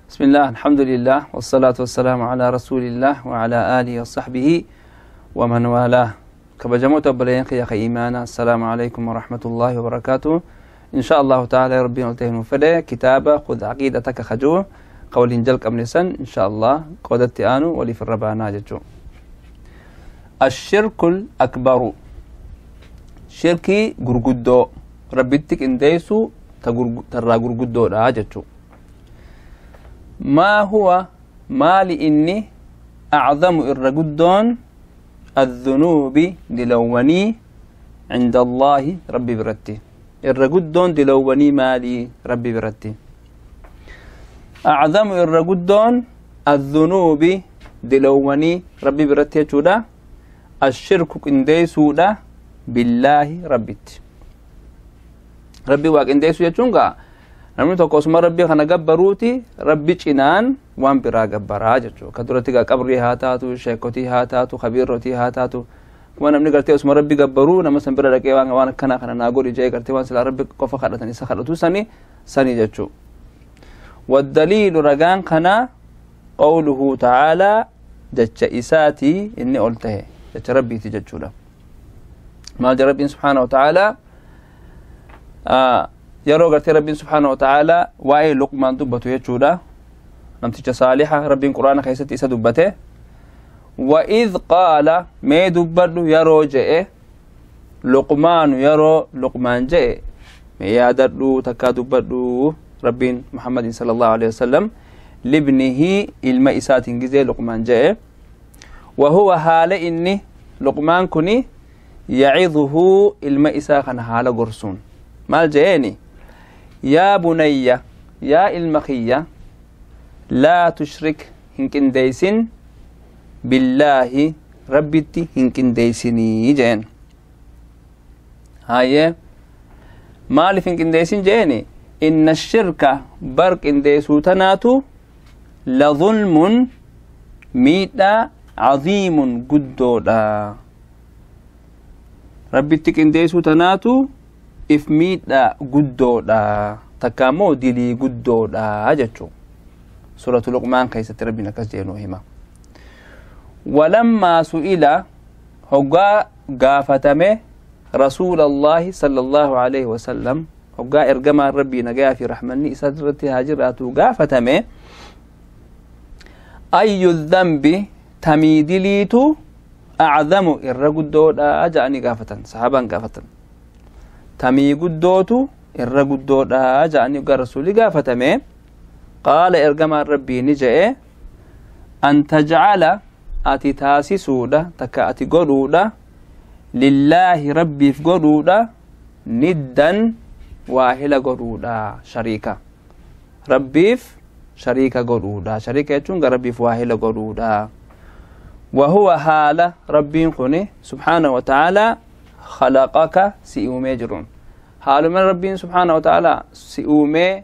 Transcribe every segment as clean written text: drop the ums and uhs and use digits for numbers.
بسم الله، الحمد لله، والصلاة والسلام على رسول الله وعلى آله وصحبه ومن والاه. كبجموت أبلين يا إيمانا، السلام عليكم ورحمة الله وبركاته. إن شاء الله تعالى ربي نلتهن فده كتابة خذ عقيدتك خجو قول جلك أمنسن إن شاء الله قودت آنو ولي في الربانا ججو. الشرك الأكبر شركي غرغدو ربيتك انديسو ترى غرغدو لا ججو. ما هو ما لإني أعظم الرجدون الذنوب دلوني عند الله ربي برتي. الرجدون دلوني مالي ربي برتي. أعظم الرجدون الذنوب دلوني ربي برتي جودا الشرك انديسودا بالله ربت. ربي واق انديسو يجونغا namni tokko osuma rabbii kana gabbaruuti rabbi cinaan waan biraa gabbaraa jechuudha. Ka duratti gaa qabrii haa taatu, sheekotii haa taatu, kabiirrotii haa taatu. Kuma namni gartee osuma rabbi gabbaruu nama san bira dhaqee waan akkanaa kana naa godhi jee gartee waan silaa rabbi qofa kadhatan isa kadhatu sani jechuudha. Waddaliilu ragaan kana qawluhu ta'aalaa jecha isaatii inni ol tahe jecha rabbiiti jechuudha. Maal jedha rabbiin subhaanahu wa ta'aalaa yeroo gartee rabbiin subhaanahu wa ta'aalaa waa'ee Luqmaan dubbatu jechuudha. Namticha saaliha rabbiin quraana keessatti isa dubbate. وإذ قال mee dubbadhu yeroo je'e Luqmaanu yeroo Luqmaan je'e mee yaadadhu takkaa dubbadhu rabbiin Muhammadin sallallahu alaihi wasallam libnihi ilma isaatiin gizee Luqmaan je'e. وهو haala inni Luqmaan kuni yaciduhu ilma isaa kana haala gorsuun maal je'eeni يا بني يا المخية لا تشرك هنكنديسن بالله ربتي هنكنديسني جين. هاي مالي هنكنديسن جيني إن الشرك برك انديسو تناتو لظلم ميتا عظيم قدودا. ربتي انديسو تناتو if miidhaa guddoodha takka immoo dilii guddoodha jechuu. Suuratu Luqmaan keessatti rabbiin akkas jedhu hima. Walammaa su'ila hoggaa gaafatame rasuulallahi sallallahu alaihi wasallam hoggaa ergamaan rabbii nagayaa fi rahmanni isa irratti haa jiraatu gaafatame ayyu dhanbi tamii diliitu aczamu irra guddoodha jedhanii gaafatan sahaabaan gaafatan. Tamii guddootu irra guddoodha jedhanii gara rasuulli gaafatame. Qaala ergamaan rabbii ni je'e an tajcala ati taasisuudha takka ati godhuudha lillaahi rabbiif godhuudha niddan waahila godhuudha shariika rabbiif shariika godhuudha. Shariika jechuun gara rabbiif waahila godhuudha. وهو haala rabbiin kuni subhaanahu wa ta'aalaa خلقك سيومي جرون حالو من ربي سبحانه وتعالى سيومي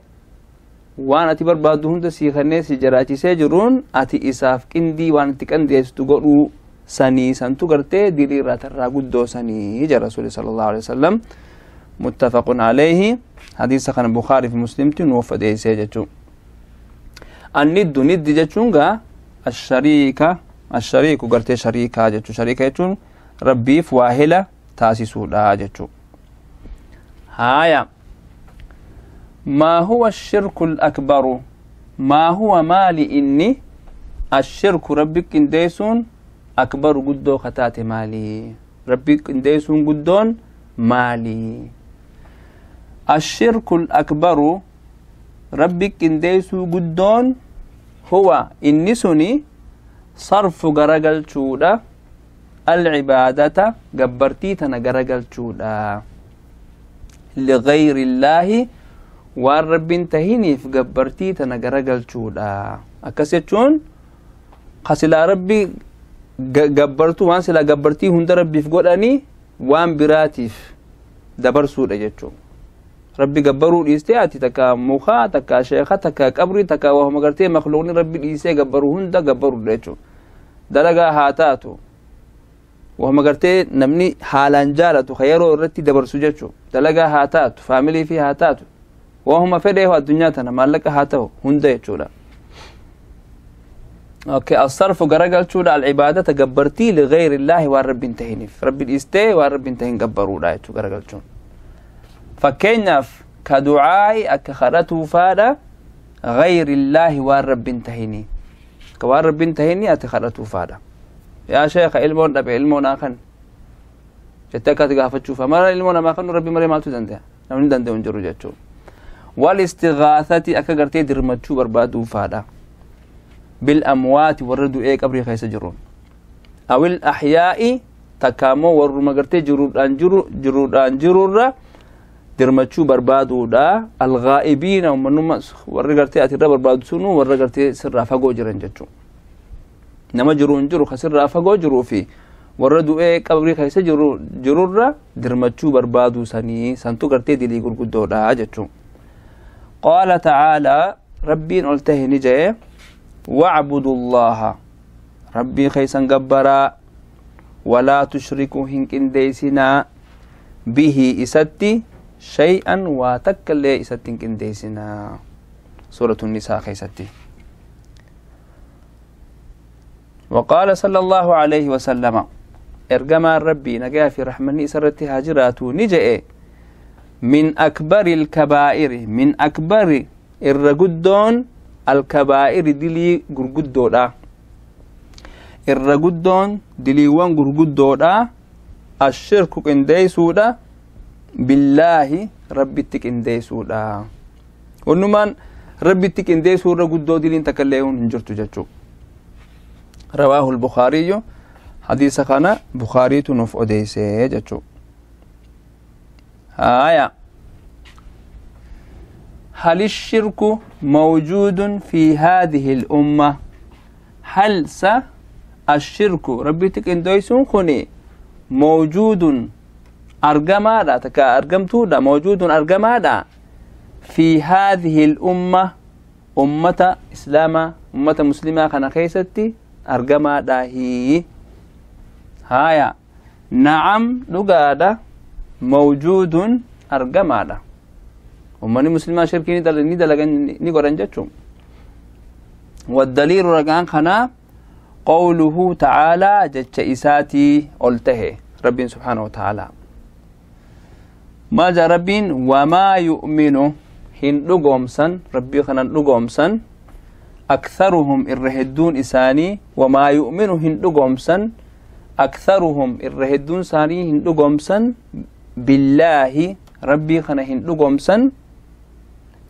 وان اتي بربادو هند سيخني سيجراتي سيجرون اتي اساف كندي وان اتي كندي استغرو سني سنتو غرتي ديري راتر غدو سني جرى رسول صلى الله عليه وسلم. متفق عليه. حديث خان بخاري في مسلم تن وفدي سيجچو. الند ند جچونغا الشريك الشريك غرتي شريكا جچو. شريكا جچون ربي فواهله تاسسودا جچو. هايا ما هو الشرك الأكبر؟ ما هو مالي إني الشرك ربك انديسون أكبر قدو خطات مالي ربك انديسون قدون مالي. الشرك الأكبر ربك انديسو قدون هو إني سني صرف غرقل شودا العبادة جبرتي تنا جودا لغير الله والرب انتهيني في جبرتي تنا جودا أكسيتون خسلا ربي جبرتو وان سلا جبرتي هند ربي في قراني وان براتيف دبر سورة جتشو ربي جبرو ليستياتي تكا مخا تكا شيخة تكا قبري تكا وهم جرتي مخلوقين ربي ليستي جبرو هند جبرو ليتشو درجة هاتاتو وهم قرتي نمني حالان جالتو خيرو رتي دبر سجتشو دلقا هاتاتو فاميلي في هاتاتو وهم فديه الدنيا تنا مالك هاتو هنده يچولا. Okay, الصرف garagalchuudha العبادة gabbartii لغير الله waan Rabbi hin tahiniif, Rabbi dhiistee waan Rabbi hin tahin gabbaruudha jechuu garagalchuun. Fakkeenyaaf ka ducaa'i akka kadhatuufaadha غير الله waan Rabbi hin tahinii, ka waan Rabbi hin tahinii ati kadhatuufaadha. Yaa sheekha, ilmoon dhabe, ilmoo naa kan jettee akka ati gaafachuufa mara ilmoo namaa kanu Rabbi malee maaltu danda'a? Namni danda'u hin jiru jechuu. Wal istighaasati akka gartee dirmachuu barbaaduufaadha بالأموات warra du'ee qabrii keessa jiruun, أو الأحياء takkaamoo warruma gartee jiruudhaan jiru jiruudhaan jirurra dirmachuu barbaaduudha, الغائبين ummanuma warri gartee ati irra barbaadu sunu warra gartee sirraa fagoo jiran jechuu. Nama jiru hin jiru ka sirraa fagoo jiruu fi warra du'ee qabrii keessa jiru jirurra dirmachuu barbaaduu sanii santu gartee dilii gurguddoodha jechuu. قال تعالى rabbiin ol tahe ni jee: واعبدوا الله rabbii keeysan gabbaraa, ولا تشركوا hin qindeeysinaa, به isatti, شيئا waa takka illee isatti hin qindeeysinaa. سورة النساء keeysatti. وقال صلى الله عليه وسلم ergamaan Rabbii nagaa fi rahmanni isarratti haa jiraatu ni je'e: من أكبر الكبائر, من أكبر irra guddoon, الكبائر dilii gurguddoodha, irra guddoon diliiwwan gurguddoodha, الشرك qindeeysuudha, بالله Rabbitti qindeeysuudha. Wannumaan Rabbitti qindeeysuu irra guddoo diliin takka illee hin jirtu jechuu. رواه البخاري hadiisa kana Bukaariitu nuuf odeysee jechuu. Haya, هل الشرك موجود في هذه الأمة؟ هل س الشرك Rabbitti qindeeysuun kuni موجود argamaadha takka argamtuudha, موجود argamaadha, في هذه الأمة ummata islaamaa, ummata muslimaa kana keessatti argamaadha hii? Haya, نعم dhugaadha, موجود argamaadha. Ummanni muslimaa shirkii ni dalagan, ni godhan jechuun. والدليل ragaan kanaa قوله تعالى jecha isaatii ol tahe Rabbiin سبحانه وتعالى. Maal jaa Rabbiin? وما يؤمن hin dhugoomsan, Rabbii kanan dhugoomsan, أكثرهم irra hedduun isaanii, وما يؤمن hin dhugoomsan, أكثرهم irra hedduun isaanii hin dhugoomsan, بالله Rabbii kana hin dhugoomsan,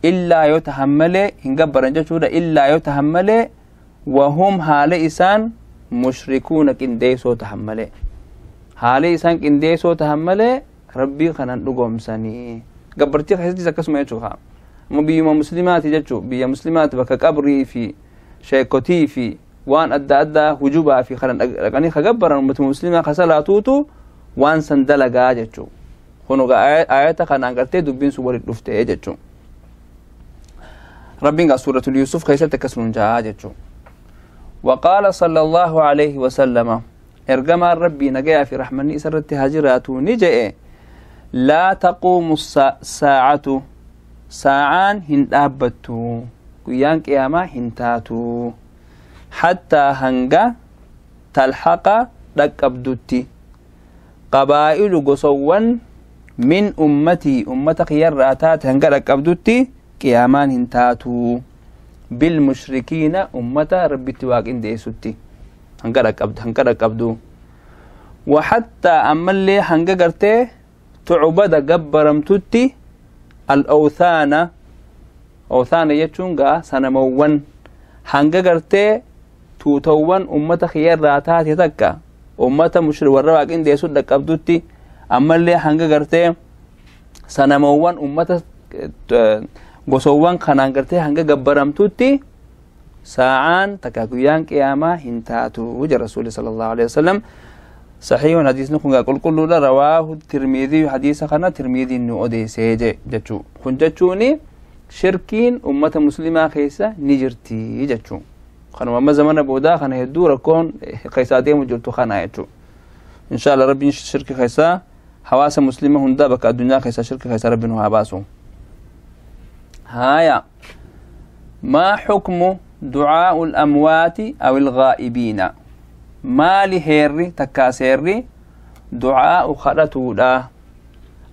إلا yoo tahan malee hin gabbaran jechuudha, إلا yoo tahan malee, وهم haala isaan مشركون qindeessoo tahan malee, haala isaan qindeessoo tahan malee Rabbii kanan dhugoomsanii. Gabbartii keessattis akkasuma jechuudha. Amma biyyuma muslimaati jechuu, biyya muslimaati bakka qabrii fi sheekotii fi waan adda addaa hujubaa fi kana dhaqanii ka gabbaran ummatuma muslimaa ka salaatuutu waan san dalagaa jechuu. Kun ayata kanaan gartee dubbiin sun walit dhufte jechuu. Rabbiin gaa Suuratul Yuusuf keessatti akkas nuun jaa jechuu. وقال صلى الله عليه وسلم ergamaan Rabbii nagayaa fi rahmanni isarratti haa jiraatu ni je'e: لا تقوم الساعة saacaan hin dhaabbattu, guyyaan qiyaamaa hin taatu, حتى hanga تلحق dhaqqabdutti قبائل gosowwan من أمتي ummata kiyyarraa taate hanga dhaqqabdutti qiyaamaan hin taatu, بالمشركين ummata Rabbitti waaqindeessutti hanga dhaqqabdu, hanga dhaqqabdu, وحتى ammallee hanga gartee تعبد gabbaramtutti الأوثان أوثان jechuun gaa sanamawwan, hanga gartee tuutawwan ummata kiyyarraa taate takka ummata mushri warra waaqindeessu dhaqqabdutti, ammallee hanga gartee sanamawwan ummata gosowwan kanaan gartee hanga gabbaramtutti saa'aan takka guyyaan qiyaamaa hin taatu jedha Rasuuli صلى الله عليه وسلم. صحيح hadiisni kun gaa qulqulluudha. رواه الترمذي hadiisa kana Tirmiidiin nu odeessee jechuu. Kun jechuuni shirkiin ummata muslimaa keessa ni jirti jechuu. Kanuma amma zamana boodaa kana hedduu rakkoon keessaa deemu jirtu kana jechuu. إن شاء الله Rabbiin shirki keessaa hawaasa muslima hundaa bakka addunyaa keessaa shirki keessaa Rabbiin haa baasu. Haya, ما حكم دعاء الأموات أو الغائبين؟ مالي هيري تكاسيري دعاء خلتو لا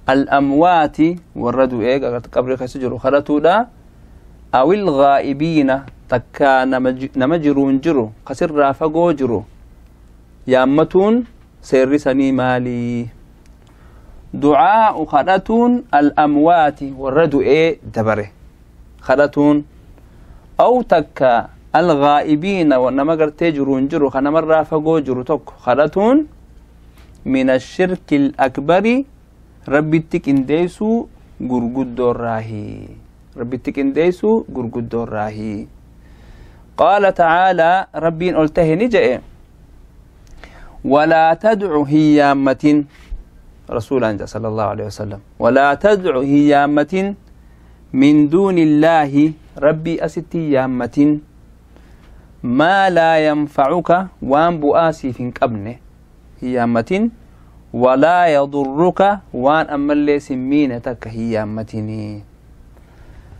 الأموات وردوا إيه قبر خسجروا خلتو لا أو الغائبين تكا نمجرون جرو خسر رافقو جرو يامتون سيري سني مالي دعاء خلتون الأموات وردوا إيه دبره خلتون أو تكا الغائبين ونما قرتي جرون جرو خنما رافقو جرو تك خلتون من الشرك الأكبر ربي تكنديسو غرغد راهي ربي تكنديسو غرغد راهي. قال تعالى ربي قلته نجئ ولا تدع هيامة رسول الله صلى الله عليه وسلم ولا تدع هيامة من دون الله ربي أستي يامة ما لا ينفعك وان بؤاسي في قبنه هيامة ولا يضرك وان أما اللي سمينتك هيامتني.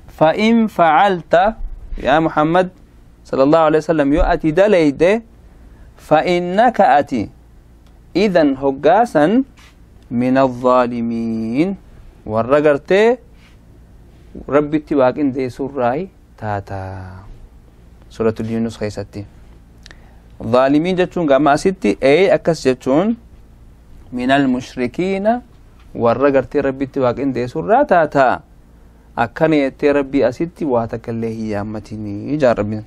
فإن فعلت يا محمد صلى الله عليه وسلم يؤتي دليده فإنك أتي إذن هقاسا من الظالمين والرقرت ربي اتباك إن دي سراي تاتا. سورة اليونس خيستي الظالمين جتون قام ستي أي أكس جتون من المشركين والرقرت ربي اتباك إن دي سراي تاتا أكن يتي ربي أستي واتكله يا متني جار ربي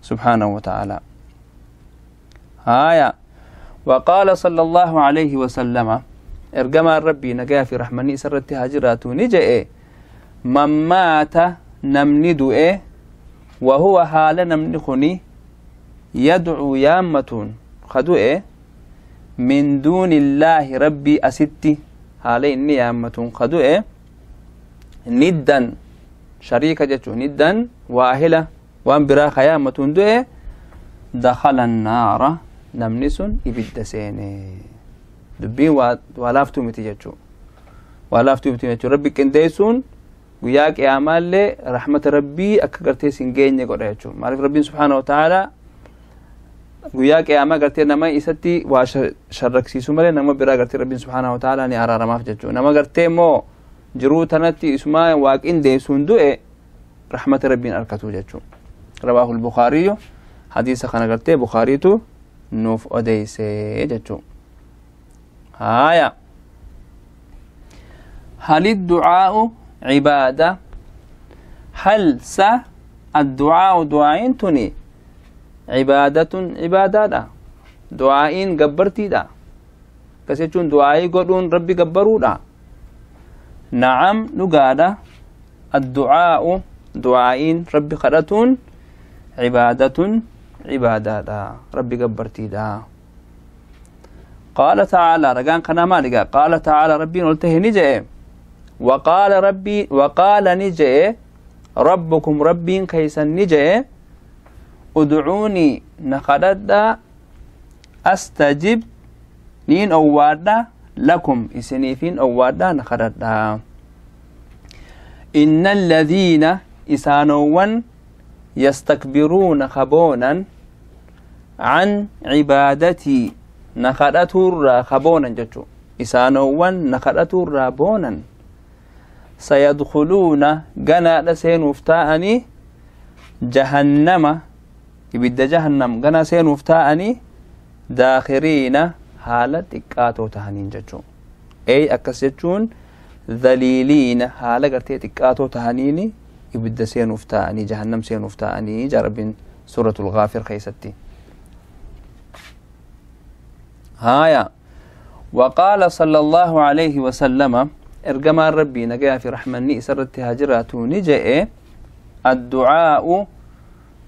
سبحانه وتعالى. هايا وقال صلى الله عليه وسلم إرجما ربي نجا في رحمني سرت هاجرات نجأ من مات نمندو إيه وهو حال نمنخني يدعو يامة خدو إيه من دون الله ربي أستي حالي إني يامة خدو إيه ندا شريكة جتو ندا واهلة وان برا خيامة دو دخل النار نمنسون إبدا سيني دبين ولافتو متجتو ولافتو متجتو ربي كنديسون وياك يا لي رحمة ربي أكغرتي سنجين يقول معرف ربي سبحانه وتعالى وياك يا ما قرتي نما إستي وشرك سيسو ملي نما برا قرتي ربي سبحانه وتعالى ني أرى رماف جتو نما قرتي مو جرو تنتي اسما واك إن ديسون دو رحمة ربي أركتو جتو. رواه البخاري حديث خنا قرتي بخاريتو نوف أديسي جتو. هايا هل الدعاء عبادة؟ هل س الدعاء دعاء تني عبادة عبادة دا دعاء قبرتي دا كسيتون دعاء قدون ربي قبرو دا. نعم نقادا الدعاء دعاء ربي خلتون عبادة عبادة دا ربي قبرتي دا. قال تعالى رقان قنا مالك قال تعالى ربي قلته نجئ وقال ربي وقال نجئ ربكم ربي كيسا نجئ ادعوني نخدد أستجب نين أوادا لكم إسنيفين أوادا نخدد. إن الذين إسانوان يستكبرون خبونا عن عبادتي نخدتور خبونا جتو إسانوان نخدتور بونا سيدخلون جنا لسين وفتاءني جهنم يبد جهنم جنا سين وفتاءني داخرين حالة إكاتو تهانين جتو أي أكسجون ذليلين حالة قرتي إكاتو تهانيني يبد سين وفتاءني جهنم سين وفتاءني جرب سورة الغافر خيستي. هايا وقال صلى الله عليه وسلم إرجما ربي نجا في رحمني سرت هاجرات نجأ الدعاء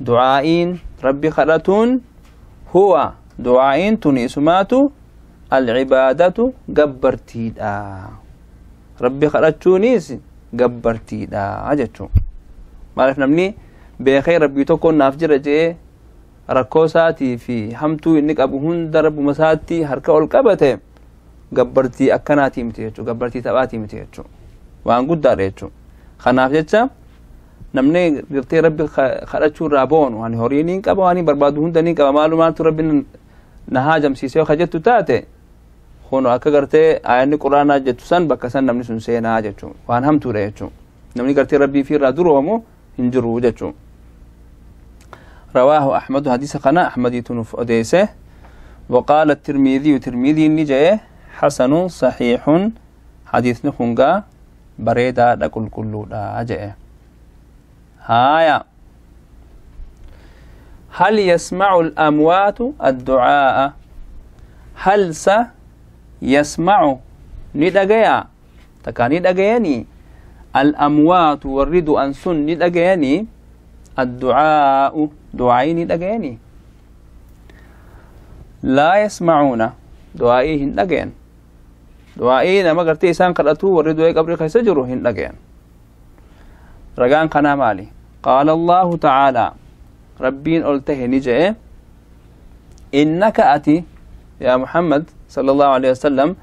دعائين ربي خلتون هو دعائين تني سماتو العبادة جبرتي دا ربي خلتونيس جبرتي دا عجتو ما عرفنا مني بخير ربي تكون نافجر جي ركوساتي في همتو إنك أبو هند رب مساتي هركا الكبته جبرتي أكناتي متيجو جبرتي تباتي متيجو وان قد داريجو خناف جتة Namni gartee Rabbi kadhachuu irraa boonu, ani horii niin qaba, waan barbaadu hunda niin qaba, maalumaatu Rabbi na haajamsiisee ka jettu taate, kun akka gartee aayanni Quraanaa jettu san bakka san namni sun seenaa jechuu, waan hamtuudha jechuu. Namni gartee Rabbii fi irraa duroomu hin jiru jechuu. رواه أحمد، حديث قنا أحمد تنف أديسه. وقال الترمذي، ترمذي نجي، حسن صحيح، حديث نخونغا بريدا دقل كله دا جئ. هايا، هل يسمع الأموات الدعاء؟ هل يسمع ندقيا تكا ندقيني الأموات والرد أن سن ندقيني الدعاء دعائي ندقيني؟ لا يسمعون، دعائي هندقين، دعائي نما قرتي إسان قرأتو والرد قبر خيسجرو هندقين. رقان قنا مالي؟ قال الله تعالى، ربين قلته نجئ، إنك أتي يا محمد صلى الله عليه وسلم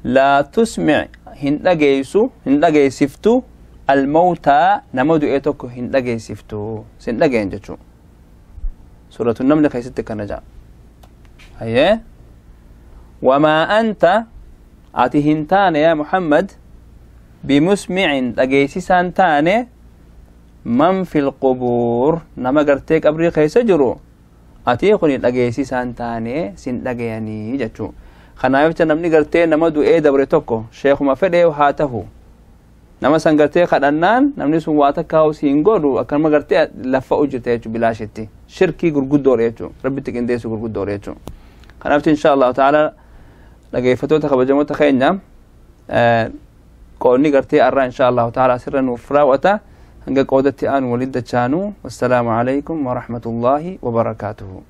لا تسمع هندقيسو هندقيسفتو الموتى، نمدو إيتوكو هندقيسفتو سندقين جتشو. سورة النمل خيستك نجا. هيا، وما أنت أتي هنتان يا محمد بمسمع دقيسي سانتاني من في القبور، نما قرتيك أبري خيس جرو أتي خوني دقيسي سانتاني سن دقياني جتشو. خنايفت نمني قرتي نما دو إيه دبري توكو شيخ ما فدي وهاته نما سن قرتي خدنان نمني سن واتكاو سينغورو أكرم قرتي لفا أجرتي يجو بلاشتي شركي غرغد دور يجو ربي تكنديسو غرغد دور يجو. خنايفت إن شاء الله تعالى لقيفتو تخبجمو تخينا قولني قرتي أرى إن شاء الله تعالى سرا وفراوة هنگا قودتي آن ولد تشانو. والسلام عليكم ورحمة الله وبركاته.